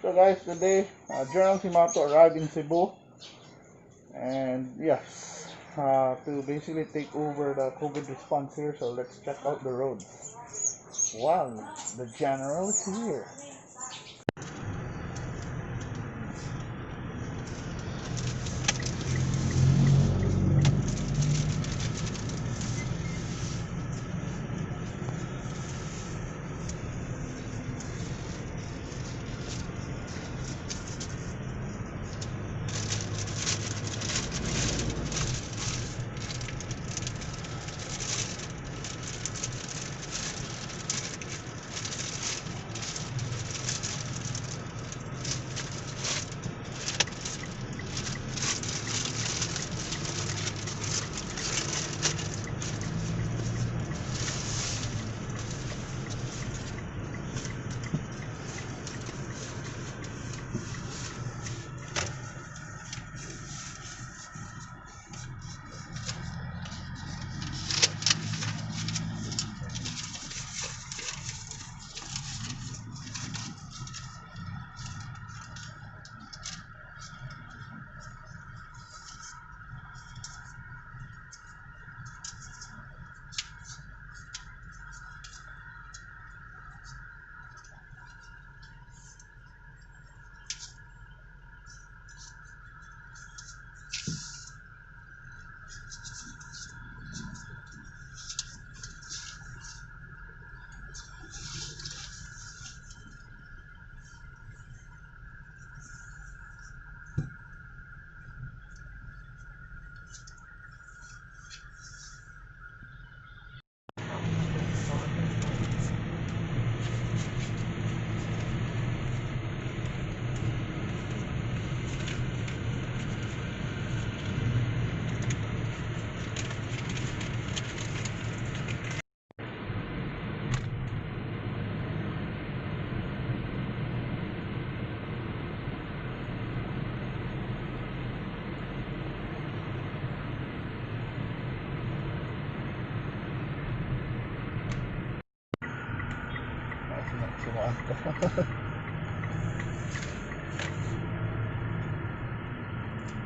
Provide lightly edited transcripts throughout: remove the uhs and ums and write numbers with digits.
So guys, today General Cimatu arrived in Cebu, and yes, to basically take over the COVID response here. So let's check out the roads. Wow, the general is here.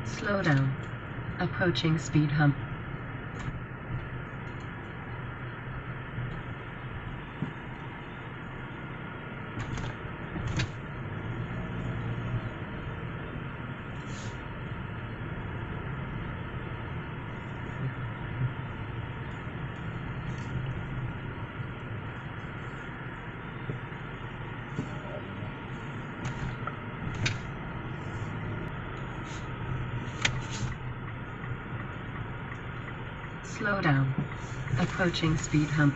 Slow down. Approaching speed hump. Slow down. Approaching speed hump.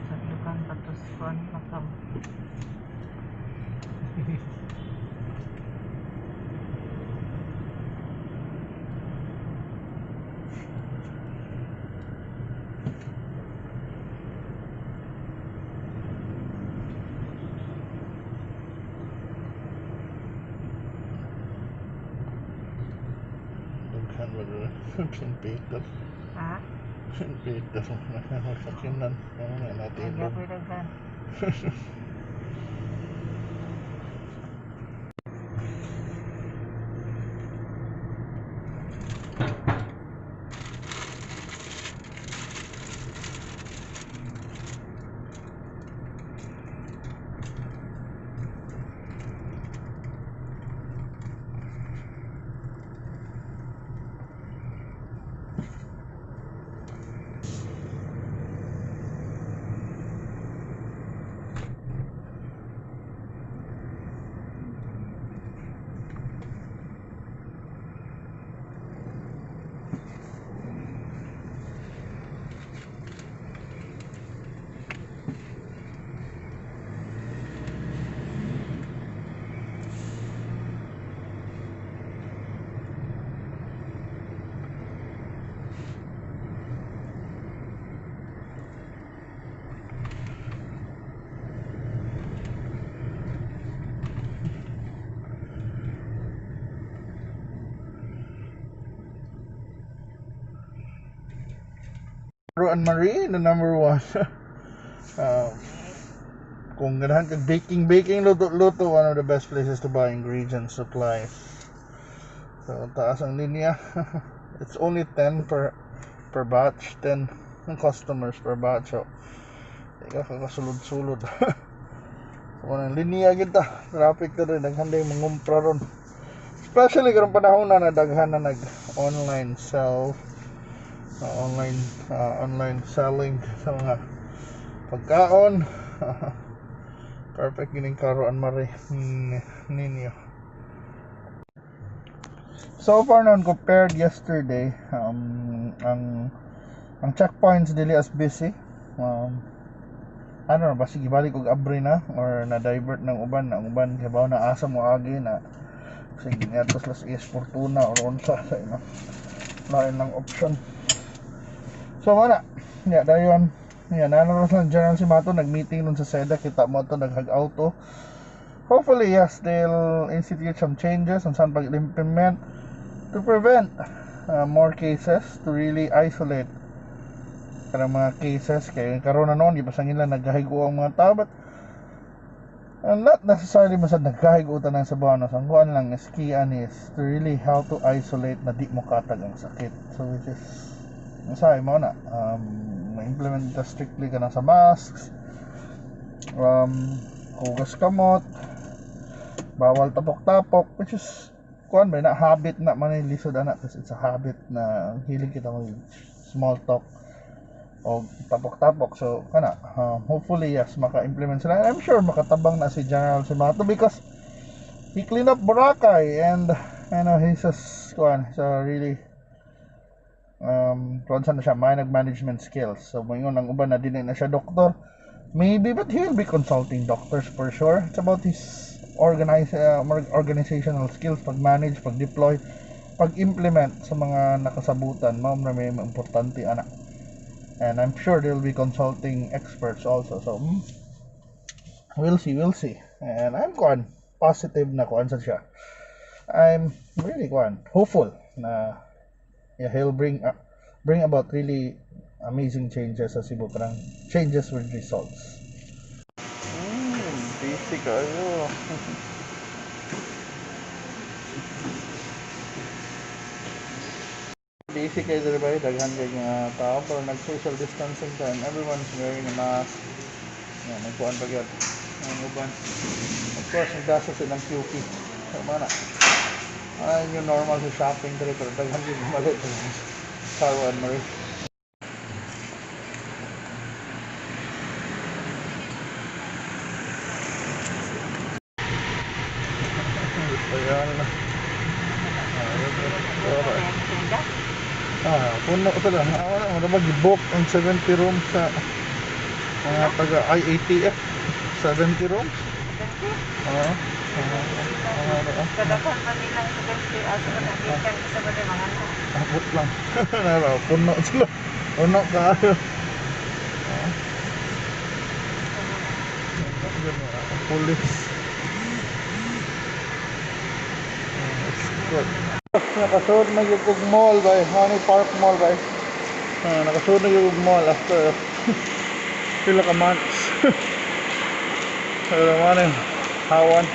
Sadlukan patuskon makam. Daghan ba doon? Pinpital. Ha? Pinpital. Nakakinan. Ano na natin? Nagyapoy daghan. And Marie, the number one. Kung ganahan kag baking, baking, luto, luto, one of the best places to buy ingredients, supplies. So, taas ang linya. It's only 10 per batch, 10 customers per batch. So, di ka kakasulod-sulod. So, ang linya kita, traffic ta rin, daghan day mangumpra ron. Especially karong panahon na daghan na nag online sell, online selling sa mga pagkaon. Perfect gining Caro Ann Marie ninyo. So far noon, compared yesterday, ang checkpoints dili as busy. Ano na ba, sige, balik og abri na or na divert ng uban, ang uban kibaw na asa mo agi na, sige ngadto sila sa ES Fortuna or unsa sa ino lain lang option. So wala ya dayon ya nanonood lang General Cimatu, nag-meeting nun sa SEDA, kita mo to naghag auto. Hopefully, yes, they'll institute some changes on saan pag-implement to prevent more cases, to really isolate kanang mga cases, kay karon na noon gipasangil lang nagkahigo ang mga tao, but not necessarily basta nagkahigo tanan sa Cebuanos. Ang kuan lang is key is to really how to isolate na di mo katag ang sakit. So which is usahay mo na ma-implement ta strictly ka na sa masks, hugas kamot, bawal tapok-tapok, which is kuan ba na, habit na man ay lisod ana kasi it's a habit na hilig kita mag small talk o tapok-tapok. So kana, hopefully, yes, maka-implement sila, and I'm sure makatabang na si General Cimatu because he cleaned up Boracay and he's a kuan, he's a really kuan sa na siya, may nag-management skills. So moingon ang uban na dili na siya doktor maybe, but he'll be consulting doctors for sure. It's about his organizational skills, pag-manage, pag-deploy, pag-implement sa mga nakasabutan. Mao na may importante ana, and I'm sure they'll be consulting experts also. So we'll see, we'll see. And I'm kuan positive na kuan sa siya. I'm really kuan hopeful na, yeah, he'll bring about really amazing changes sa Cebu, parang changes with results. Busy kayo. Busy kayo diri ba, daghan kay nga tao pero nag social distancing time, everyone's wearing a mask. Yan, nagkuan pa gyud ang uban. Of course, nagdasa silang QP. So mana ay yung normal sa shopping diri, pero daghan gyud bumalik sa Caro Ann Marie. Ayan na. Ah, puno ito lang. Ah, wala mo na mag-book ang 70 rooms sa mga taga IATF. 70 rooms? Oo. Ah. Kadaghan pa nilang 70 asa ko nagikan sa ba mga anak. Abot lang. Naro, puno sila. Puno kaayo. Ah. Police. Ah, escort. Nakasuod na gyud og mall bay, Honey Park Mall bay. Ah, nakasuod na gyud og mall after pila ka months. Pero man yung hawan.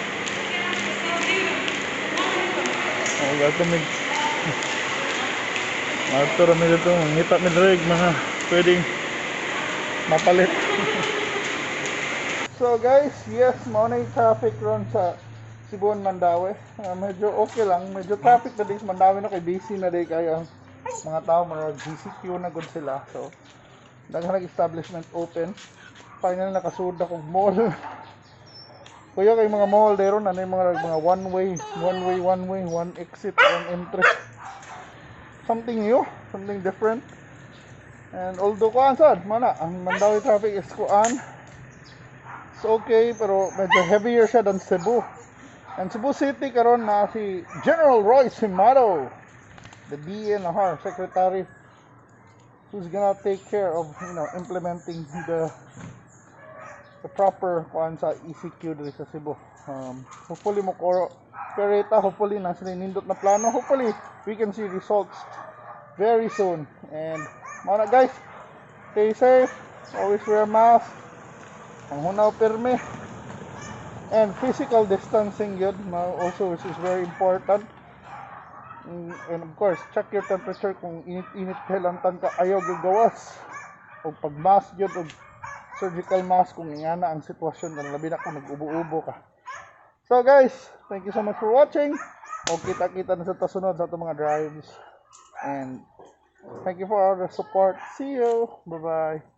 Oh, gato mig. Ato ra mi dito, ngita mi diri mga pwedeng mapalit. So guys, yes, mao na yung traffic ron sa Cebu and Mandaue. Ah, medyo okay lang, medyo traffic na din sa Mandaue na kay busy na din kayo ang mga tao, mga GCQ na gud sila. So daghan nag establishment open. Finally nakasud akong mall. Kuya kay mga mall dero na yung mga one way, one way, one way, one exit, one entry. Something new, something different. And although kuan sad, mana ang Mandaue traffic is kuan. It's okay, pero medyo heavier siya than Cebu. And Cebu City karon na si General Roy Cimatu, the DENR secretary, who's gonna take care of implementing the proper kuan sa ECQ diri sa Cebu. Hopefully mo cooperate, hopefully na sila nindot na plano. Hopefully we can see results very soon. And mao na guys, Stay safe. Always wear a mask. Panghunaw pirmi. And physical distancing yun also, which is very important. And of course, check your temperature. Kung init-init kay ka, ayaw gyud gawas. O pag mask yun, og surgical mask kung ingana ang sitwasyon kan, labi na kung nag-ubo-ubo ka. So guys, thank you so much for watching. O kita-kita na sa tasunod sa atong mga drives. And thank you for all the support. See you. Bye-bye.